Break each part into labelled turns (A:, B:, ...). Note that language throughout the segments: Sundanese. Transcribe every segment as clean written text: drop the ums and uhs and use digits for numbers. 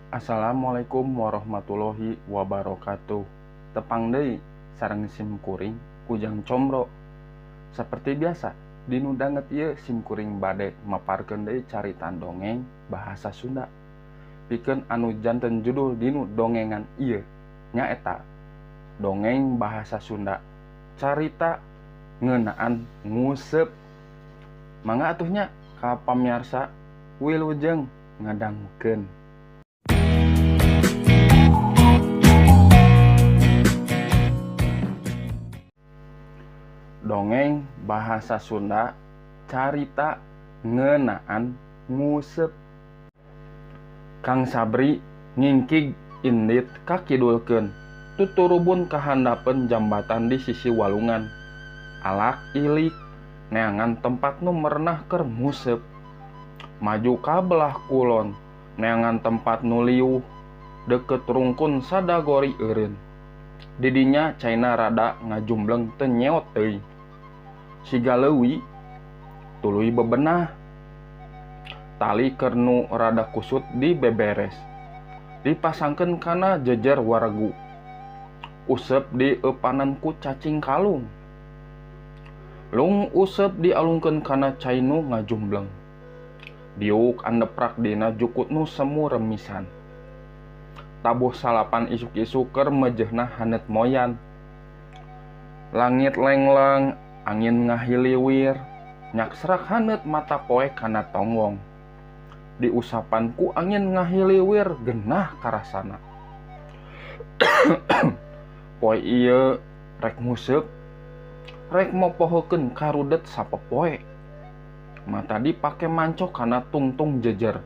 A: Assalamualaikum warahmatullahi wabarakatuh. Tepang deui sareng sim kuring Ujang Comro. Seperti biasa, dinu danget ieu sim kuring bade maparkeun deui carita dongeng bahasa Sunda. Pikeun anu janten judul dinu dongengan ieu nyaeta dongeng bahasa Sunda carita ngeunaan nguseup. Mangga atuh nya ka pamiarsa wilujeng ngadangukeun. Dongeng bahasa Sunda carita ngeunaan nguseup. Kang Sabri ngingkig indit ka kidulkeun tuturubun kahandapeun jambatan di sisi walungan. Alak ilik neangan tempat nu merenah keur nguseup. Maju ka belah kulon neangan tempat nu liuh deukeut rungkun sadagori eureun. Didinya caina rada ngajumbleng teu nyeot teuing. Siga leuwi tuluy bebenah. Tali keur nu rada kusut dibeberes. Dipasangkeun kana jejer waregu. Useup dieupanan ku cacing kalung. Lung useup dialungkeun kana cai nu ngajumbleng. Diuk andeprak dina jukut nu semu remisan. Tabuh salapan isuk-isuk keur mejehna haneut moyan. Langit lengleng, angin ngahiliwir, nyaksrak haneut mata poe kana tonggong. Diusapan ku angin ngahiliwir genah karasana. Poe ieu rek nguseup, rek mopohokeun karudet sapopoe. Mata dipake manco kana tungtung jejer.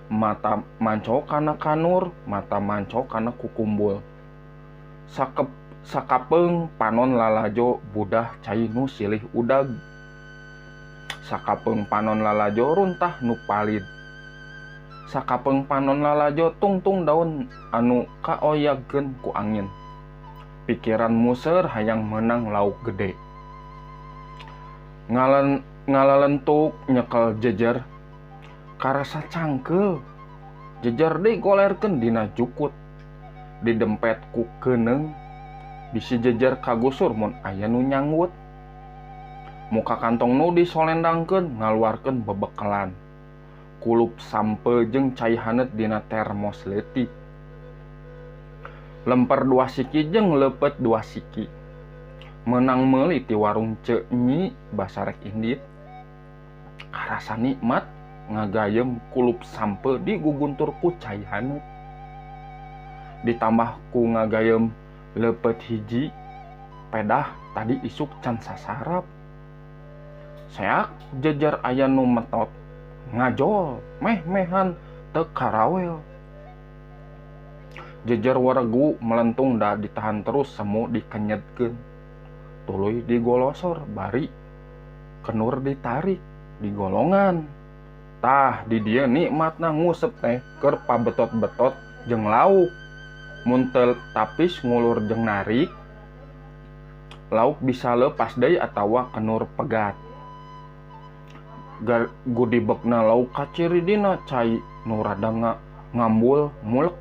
A: Mata manco kana kanur, mata manco kana kukumbul. Sakapeung panon lalajo budah cai nu silih udag. Sakapeung panon lalajo runtah nu palid. Sakapeung panon lalajo tungtung daun anu kaoyagkeun ku angin. Pikiran muser hayang meunang lauk gede. Ngalalentuk nyekel jejer. Karasa cangkeul. Jejer digolerkeun dina jukut. Didempet ku keuneung. Bisi jejer kagusur mun aya nu nyanggut. Muka kantong nu disolendangkeun ngaluarkeun bebekelan. Kulup sampe jeung cai haneut dina termos leutik. Lemper 2 siki jeung leupeut 2 siki. Meunang meuli ti warung Ceu Nyi basarek indit. Karasa nikmat ngagayem kulup sampe diguguntur ku cai haneut. Ditambah ku ngagayem leupeut hiji, pedah tadi isuk can sasarap. Seak jejer aya nu metot, ngajol, meh-mehan teu karawel. Jejer waregu melentung da ditahan terus semu dikenyetkeun. Tuluy digolosor bari kenur ditarik digolongan. Tah di dieu nikmatna nguseup teh keur pabetot-betot jeung lauk. Mun teu tapis ngulur jeung narik, lauk bisa leupas deui atawa kenur pegat. Gudibegna lauk kaciri dina cai nu rada ngambul mulek.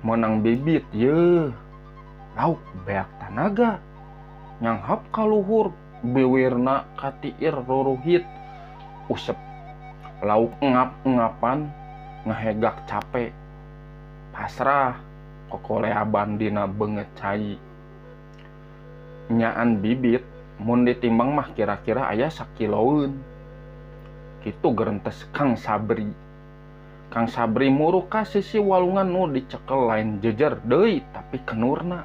A: Meunang bibit yeuh. Lauk beak tanaga. Nyanghap kaluhur biwirna katiir ruruhit. Usep lauk ngap-ngapan ngahegak capek. Pasrah kokoleaban dina beungeut cai. Nyaan bibit mun ditimbang mah kira-kira aya sakiloeun. Kitu gerentes Kang Sabri. Kang Sabri muruk ka sisi walungan nu dicekel lain jejer deui tapi kenurna.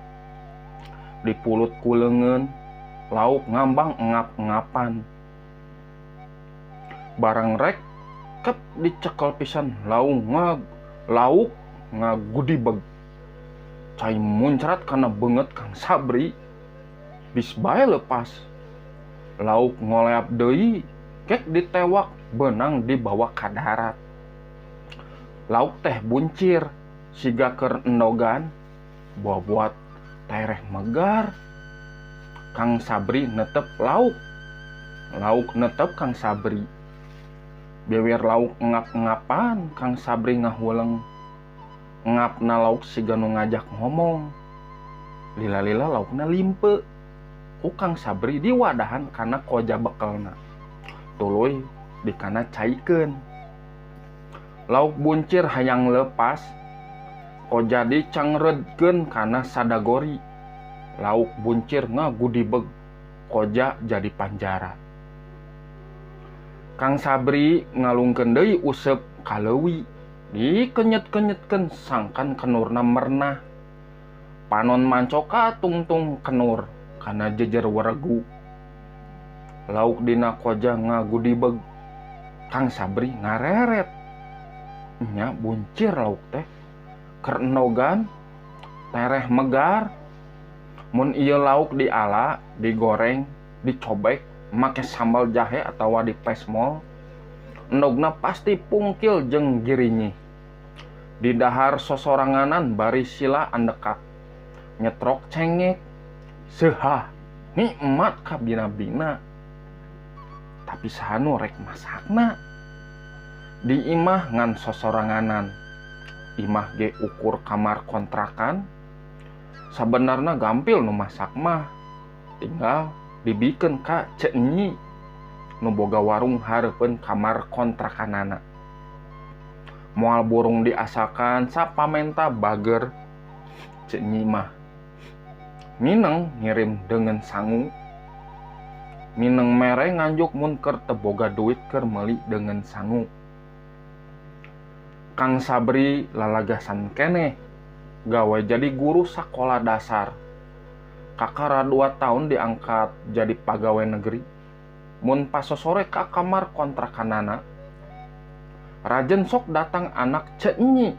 A: Dipulut ku leungeun, lauk ngambang ngap-ngapan. Barang rek kep dicekel pisan lauk ngagudibeg. Cai muncrat kana beungeut Kang Sabri. Bis bae lepas. Lauk ngoleap deui, kek ditewak benang dibawa ka darat. Lauk teh buncir, siga keur endogan, buat tereh megar. Kang Sabri netep lauk. Lauk netep Kang Sabri. Bewer lauk ngap-ngapan Kang Sabri ngahuleng. Ngapna lauk siga nu ngajak ngomong. Lila-lila laukna limpe. Ku Kang Sabri diwadahan kana koja bekelna. Tuluy dikana caikeun. Lauk buncir hayang lepas, koja dicangredkeun kana sadagori. Lauk buncir ngagudibeg, koja jadi panjara. Kang Sabri ngalungkeun deui useup ka leuwi, dikenyet-kenyetkeun sangkan kenurna mernah. Panon mancoka tungtung kenur kana jejer weregu. Lauk dina koja ngagudibeg, Kang Sabri ngareret. Nya buncir lauk teh keur enogan, tereh megar. Mun ieu lauk diala, digoreng, dicobek make sambal jahe atawa dipesmol, endogna pasti pungkil jeung girinyih. Didahar sosoranganan bari sila andekak, nyetrok cengek, seuhah, nikmat kabina-bina. Tapi saha nu rek masakna? Di imah ngan sosoranganan. Imah ge ukur kamar kontrakan. Sabenarna gampil nu masak mah, tinggal dibikeun ka Ceu Nyi nu boga warung hareupeun kamar kontrakanana. Moal burung diasakan sapamenta bager Ceu Nyi mah. Mineng ngirim deungeun sangu. Mineng mere nganjuk mun keur teu boga duit keur meuli deungeun sangu. Kang Sabri lalagasan keneh gawe jadi guru sakola dasar. Kakara 2 tahun diangkat jadi pagawe negeri. Mun pasosore ka kamar kontrakanana, rajen sok datang anak Ceu Nyi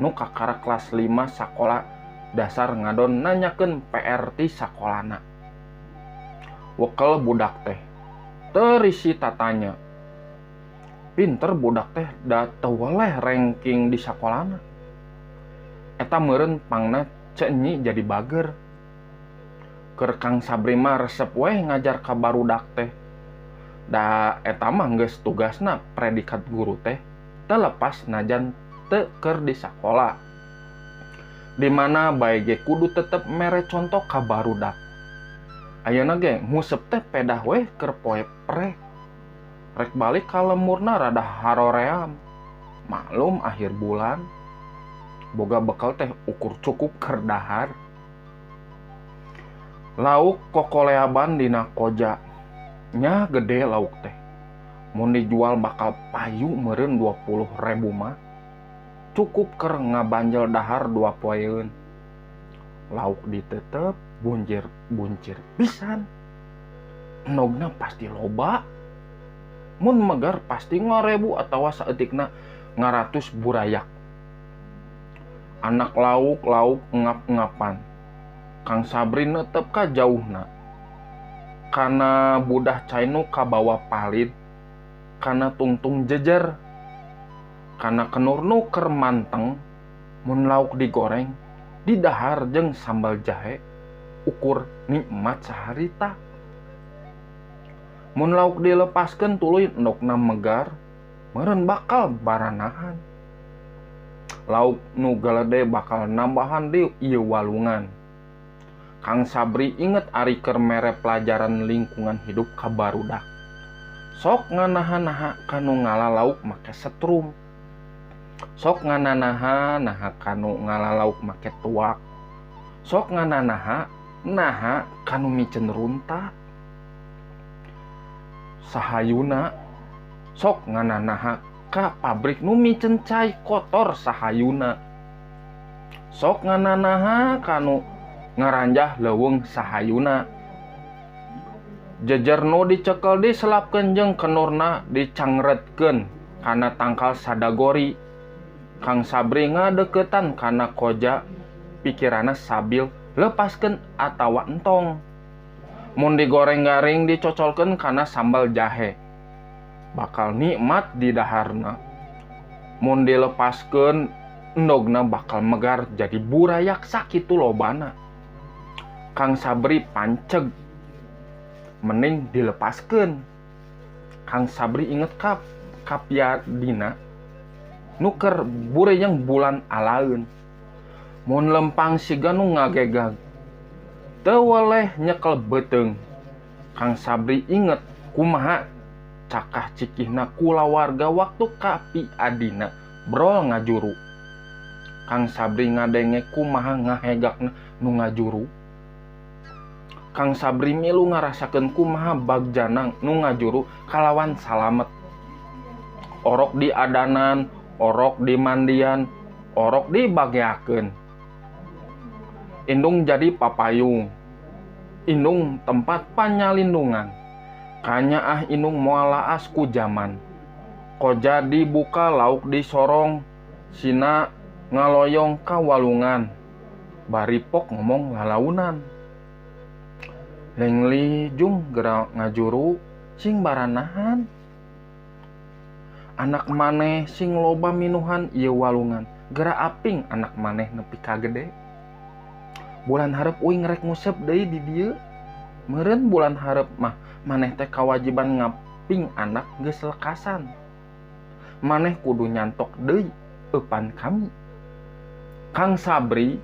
A: nu kakara kelas 5 sakola dasar ngadon nanyakeun PR ti sakolana. Wekel budak teh terisi tatanya. Pinter budak teh da teu weleh ranking di sakolana. Eta meureun pangna Ceu Nyi jadi bager. Keur Kang Sabri mah resep weh ngajar ka barudak teh. Da eta mah geus tugasna predikat guru teh telepas najan teu keur di sakola. Di mana bae ge kudu tetep mere contoh ka barudak. Ayeuna ge ngusep teh pedah weh keur poe prek. Rek balik ka lemurna rada haroream. Maklum akhir bulan boga bekal teh ukur cukup keur dahar. Lauk kokoleaban dina koja. Nya gede lauk teh. Mun dijual bakal payu meureun 20.000 mah. Cukup keur ngabanjel dahar 2 poeun. Lauk ditetep buncir-buncir pisan. Endogna pasti loba. Mun megar pasti ngarebu atawa saeutikna ngaratus burayak. Anak lauk-lauk ngap-ngapan. Kang Sabri netep ka jauhna. Kana budah cai nu kabawa palid, kana tungtung jejer, kana kenur nu keur manteng, mun lauk digoreng, didahar jeung sambal jahe, ukur nikmat saharita. Mun lauk dilepaskeun tuluy endogna megar, meureun bakal baranahan. Lauk nu galede bakal nambahan di ieu walungan. Kang Sabri inget ari keur mere pelajaran lingkungan hidup ka barudak. Sok nganaha-naha kanu ngala lauk make setrum. Sok ngananaha-naha kanu ngala lauk make tuak. Sok ngananaha naha kanu miceun runta. Sahayuna sok ngananaha ka pabrik nu miceun cai kotor sahayuna. Sok ngananaha kanu ngaranjah leuweung sahayuna. Jejer nu dicekel diselapkeun jeung kenurna dicangretkeun kana tangkal sadagori. Kang Sabri ngadeukeutan kana koja, pikiranna sabil lepaskeun atawa entong. Mun digoreng garing dicocolkeun kana sambal jahe, bakal nikmat di daharna. Mun dilepaskeun endogna bakal megar jadi burayak sakitu lobana. Kang Sabri panceg, mending dilepaskeun. Kang Sabri inget kapiadina Nu keur bureyang bulan alaeun. Mun lempang siga nu ngagegag. Teu weleh nyekel beuteung. Kang Sabri inget kumaha cakah cikihna kulawarga waktu ka piadina brol ngajuru. Kang Sabri ngadenge kumaha ngahegakna nu ngajuru. Kang Sabri milu ngarasakeun kumaha bagjana nu ngajuru kalawan salamet. Orok di adanan, orok di mandian, orok dibageakeun. Indung jadi papayung. Indung tempat panyalindungan. Kanyaah indung moal laas ku jaman. Koja dibuka lauk disorong, sina ngaloyong ka walungan. Bari pok ngomong lalaunan. Lengli jung geura ngajuru sing baranahan. Anak maneh sing loba minuhan ieu walungan. Geura aping anak maneh nepi ka gede. Bulan hareup uing rek nguseup deui di dieu. Meureun bulan hareup mah maneh teh kawajiban ngaping anak geus lekasan. Maneh kudu nyantok deui eupan kami. Kang Sabri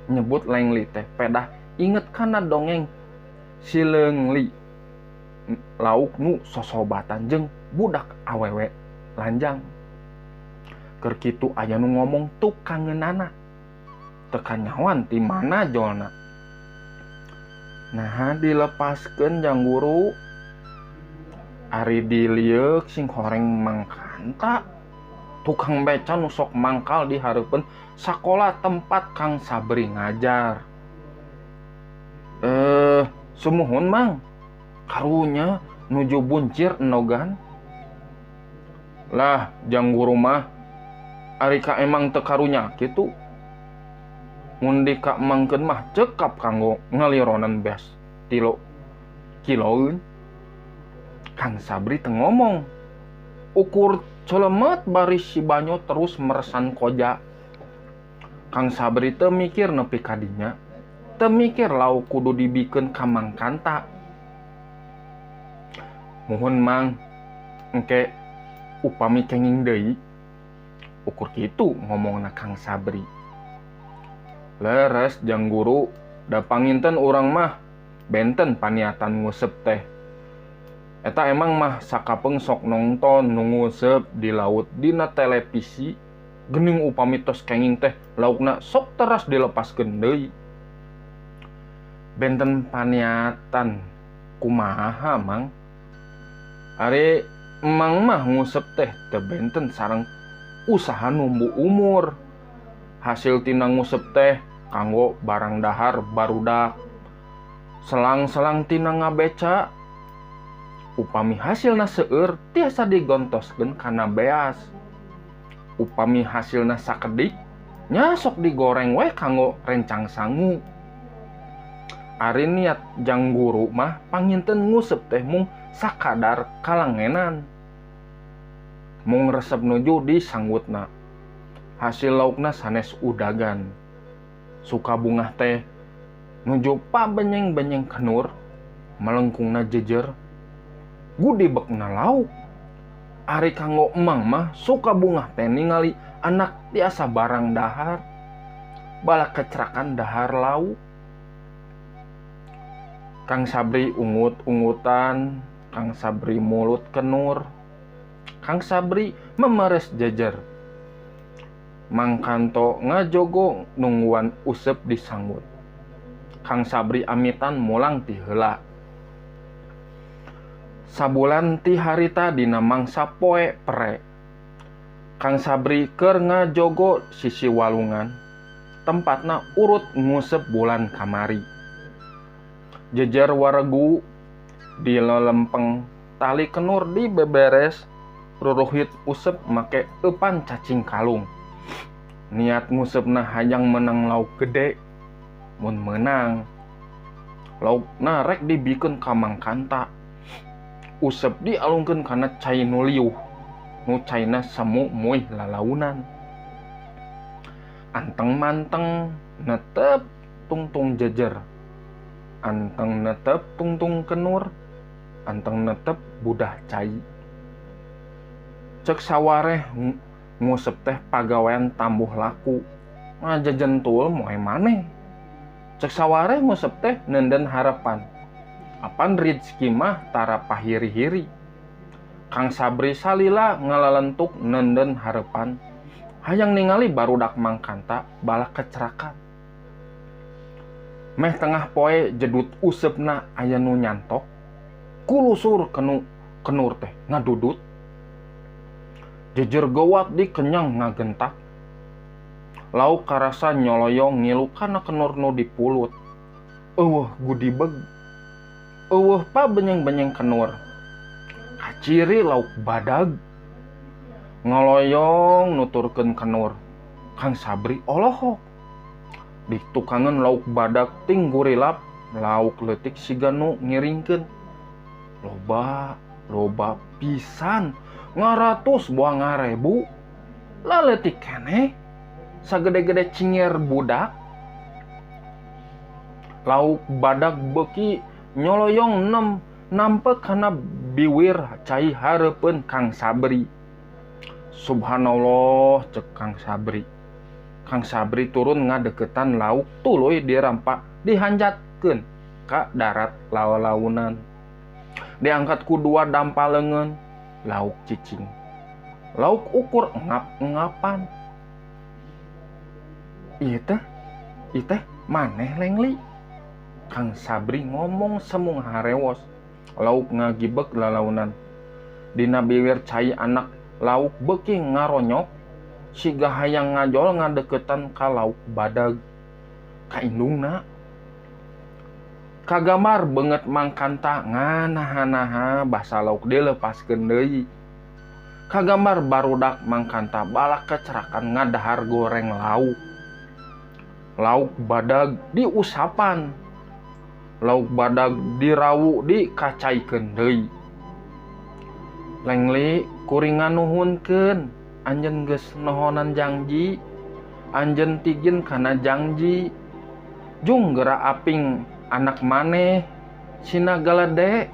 A: nyebut Lengli teh pedah inget kana dongeng si Leungli lauk nu sosobatan jeung budak awewe lanjang. Keur kitu aya nu ngomong tukangeunana. Teu kanyahoan ti mana jolna. Naha dilepaskeun jang guru. Ari dilieuk sing horeng mangkanta. Tukang beca nu sok mangkal di hareupeun sakola tempat Kang Sabri ngajar. Sumuhun mang. Karunya nuju buncir enogan. Lah jang guru mah ari ka emang teu karunya kitu. Mun dikaemangkeun mah cekap kanggo ngalironan beas tilo kiloeun. Kang Sabri teu ngomong. Ukur celemet bari si Banyo terus meresan koja. Kang Sabri teu mikir nepi ka dinya. Teu mikir lauk kudu dibikeun ka Mang Kanta. Muhun mang, engke upami kenging deui. Ukur kitu ngomongna Kang Sabri. Leres jang guru, da panginten urang mah benten paniatan nguseup teh. Eta emang mah sakapeung sok nongton nu nguseup di laut dina televisi. Geuning upami tos kenging teh laukna sok teras dilepaskeun deui. Benten paniatan kumaha mang? Ari emang mah nguseup teh teu benten sareng usaha numbu umur. Hasil tina nguseup teh kanggo barang dahar barudak. Selang-selang tina ngabeca. Upami hasilna seueur tiasa digontoskeun kana beas. Upami hasilna sakedik nya sok digoreng we kanggo rencang sangu. Ari niat jang guru mah panginten nguseup teh mung sakadar kalangenan. Mung resep nuju disanggutna. Hasil laukna sanes udagan. Suka bungah teh nuju pabenyeng-benyeng kenur, melengkungna jejer, gudi bekna lauk. Ari kanggo emang mah suka bungah teh ningali anak tiasa barang dahar, bala kecerakan dahar lauk. Kang Sabri ungut-ungutan, Kang Sabri mulut kenur, Kang Sabri memeres jejer. Mang Kanto ngajogo nungguan usep disanggut. Kang Sabri amitan mulang ti heula. Sabulan ti harita dina mangsa poe pere. Kang Sabri keur ngajogo sisi walungan, tempatna urut ngusep bulan kamari. Jejer waregu di lelempeng tali kenur di beberes, ruruhit usep make eupan cacing kalung. Niat ngusepna hayang menang lauk gede. Mun menang laukna rek dibikeun ka Mang Kanta. Usep dialungkeun kana cai nu liuh, nu caina semu muih lalaunan. Anteng manteng netep tungtung jejer, anteng netep tungtung kenur, anteng netep budah cai. Cek sawareh Nguseup teh pagawean tambuh laku. Ngajejentul moe maneh. Cek sawareh nguseup teh neunden harepan. Apan rizki mah tara pahiri-hiri. Kang Sabri salila ngalalentuk neunden harepan. Hayang ningali barudak Mangkanta balak kecerakan. Meh tengah poe jedut useupna aya nu nyantok. Kulusur kenur teh ngadudut. Jejer gowat di kenyang ngagentak. Lauk karasa nyoloyong ngilu kana kenur nu dipulut. Eueuh gudibeg. Eueuh pa benyeng-benyeng kenur. Kaciri lauk badag. Ngoloyong nuturkeun kenur. Kang Sabri olohok. Ditukangeun lauk badag ting gurilap, lauk leutik siga nu ngiringkeun. Loba, loba pisan, ngaratus buah ngarebu. Laleutik keneh, sagede-gede cingir budak. Lauk badag beuki nyoloyong nem nampe kana biwir cai hareupeun Kang Sabri. Subhanallah cek Kang Sabri. Kang Sabri turun ngadeukeutan lauk tuluy dirampak dihanjatkeun ka darat lawa-launan. Diangkat ku dua dampa leungeun, lauk cicing. Lauk ukur engap-engapan. Ieu teh maneh Lengli. Kang Sabri ngomong semung harewos. Lauk ngagibeg lalaunan. Dina biwir cai anak lauk beuki ngaronyok, siga hayang ngajol ngadeukeutan ka lauk badag. Ka indungna. Kagambar beungeut Mangkanta nganaha-naha basa lauk dilepaskeun deui. Kagambar barudak Mangkanta balak kecerakan ngadahar goreng lauk. Lauk badag diusapan. Lauk badag dirawu dikacaikeun deui. Lengli kuring nganuhunkeun, anjeun geus nohonan jangji, anjeun tigin kana jangji. Jung geura aping anak maneh sina galede,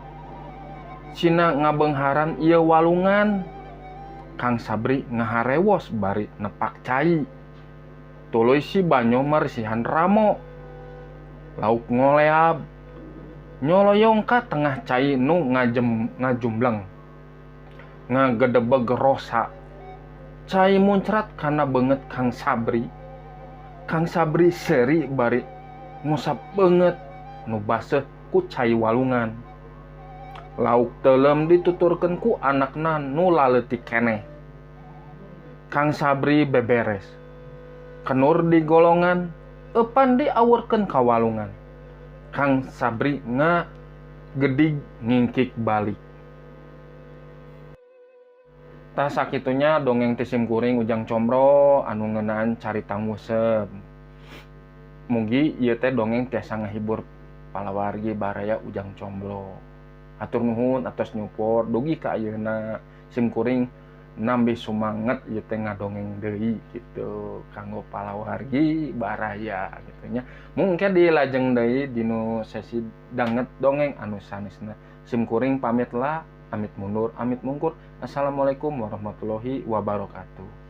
A: sina ngabeungharan ieu walungan. Kang Sabri ngaharewos bari nepak cai. Tuluy si Banyo mersihan ramo. Lauk ngoleab nyoloyong ka tengah cai nu ngajumbleng. Ngagedebeg rosa. Cai muncrat kana beungeut Kang Sabri. Kang Sabri seuri bari ngusap beungeut nu baseuh ku cai walungan. Lauk teuleum dituturkeun ku anakna nu laleutik keneh. Kang Sabri beberes. Kenur di golongan, eupan diawurkeun ka walungan. Kang Sabri ngagedig ngingkik balik. Tah sakitunya dongeng ti sim kuring Ujang Combro anu ngeunaan carita nguseup. Mugi ieu teh dongeng tiasa ngahibur palawargi baraya Ujang Combro. Hatur nuhun atos nyupport dugi ka ayeuna sim kuring nambih sumanget ieu teh ngadongeng deui gitu kanggo palawargi baraya gitu nya. Mungkin dilajeng deui dinu sesi danget dongeng anu sanesna. Sim kuring pamit lah, amit mundur, amit mungkur. Assalamualaikum warahmatullahi wabarakatuh.